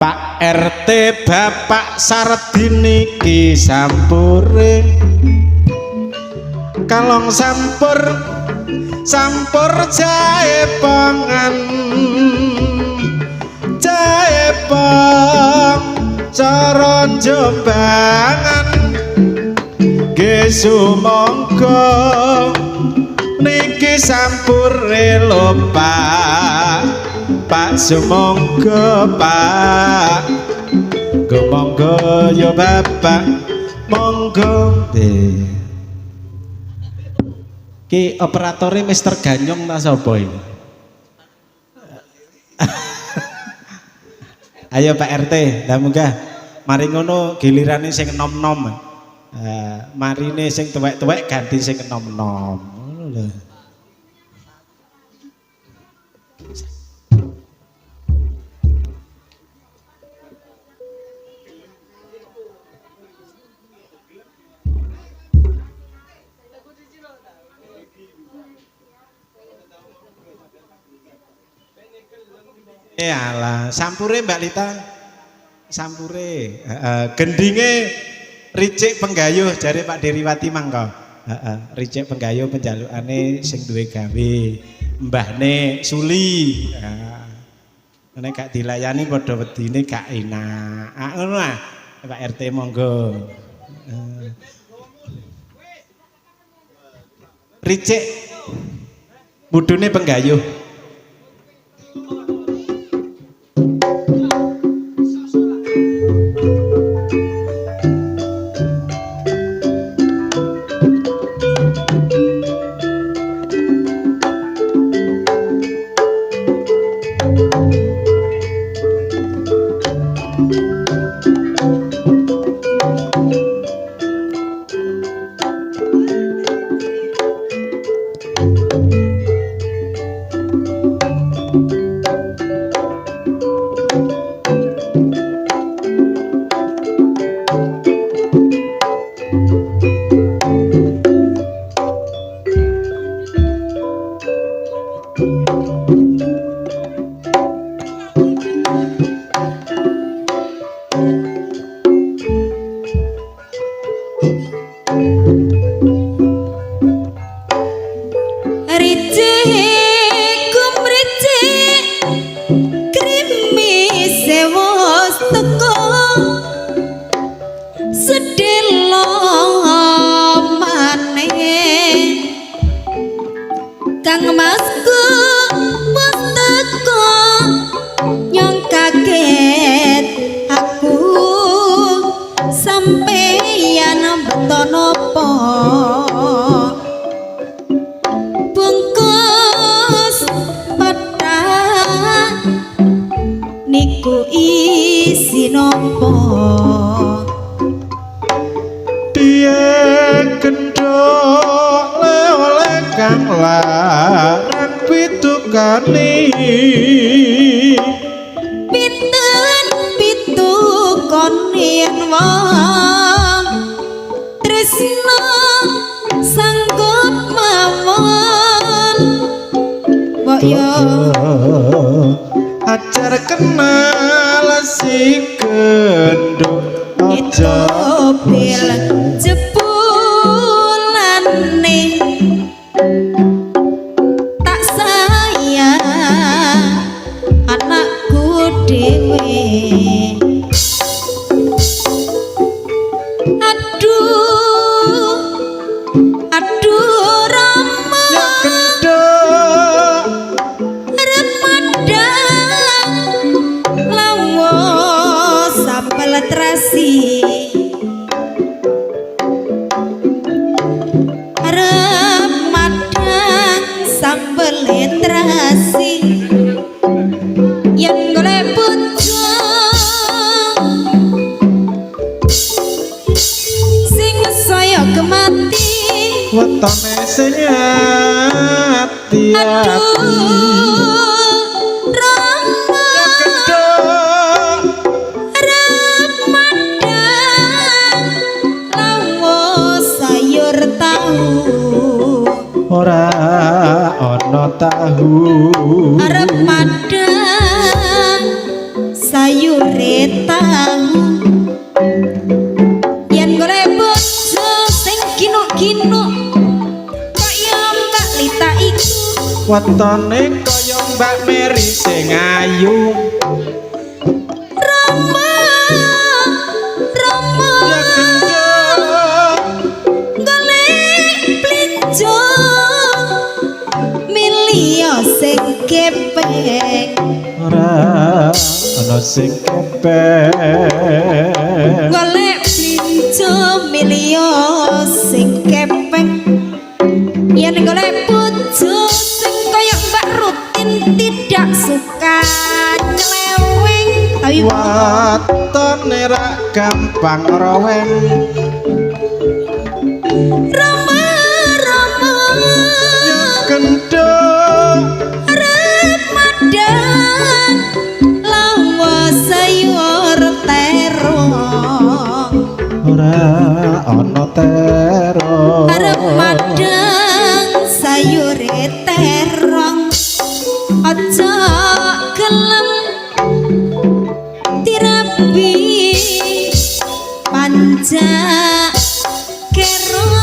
Pak RT Bapak Sardin niki sampure kalong sampur sampur jaepongan jaepong cara Jombangan nggih sumangga niki sampure lho Pak. Pak sumangga Pak, monggo ya Bapak, monggo. Ki operatore Mister Ganyong ta sapa iki? Ayo Pak RT, lah munggah. Mari ngono gilirane sing enom-enom. Marine sing tuwek-tuwek ganti sing enom-enom. Ngono lho. Alah, sampure Mbak Lita. Sampure. Gendinge ricik penggayuh jare Pak Deriwati mangko. Ricik penggayuh penjalukane sing duwe gawe. Mbahne Suli. Nek gak dilayani padha wedine gak enak. Ah ngono ah. Pak RT monggo. Ricik mudune penggayuh. Ajar kenal si genduk aja bil jebulane tak sayang anakku dhewe. Aduh aduh Rama ya genduk remadang lawa sambel terasi remadang sambel terasi yen golek bojo sing saya kemati wetone sing ati. Aduh Rama ya genduk remadang lawa sayur tahu ora ana tahu arep madang sayure tahu. Yen golek bojo sing ginuk-ginuk kaya Mbak Lita iku, Wetone kaya Mbak Mary sing ayu. Rama, Rama, Ya gendut. Golek plinjo milio sing kepeng. Ora ana sing kepeng. Golek plinjo milio sing kepeng. Yen golek bojo sing kaya Mbak Rutin, tidak suka nyeleweng, tapi Watone ra gampang rowen. Rama, Rama, Gendut. Arep madang lawa sayur terong. Ora ana terong. Arep madang sayure terong, aja gelem dirabi panjak kerong.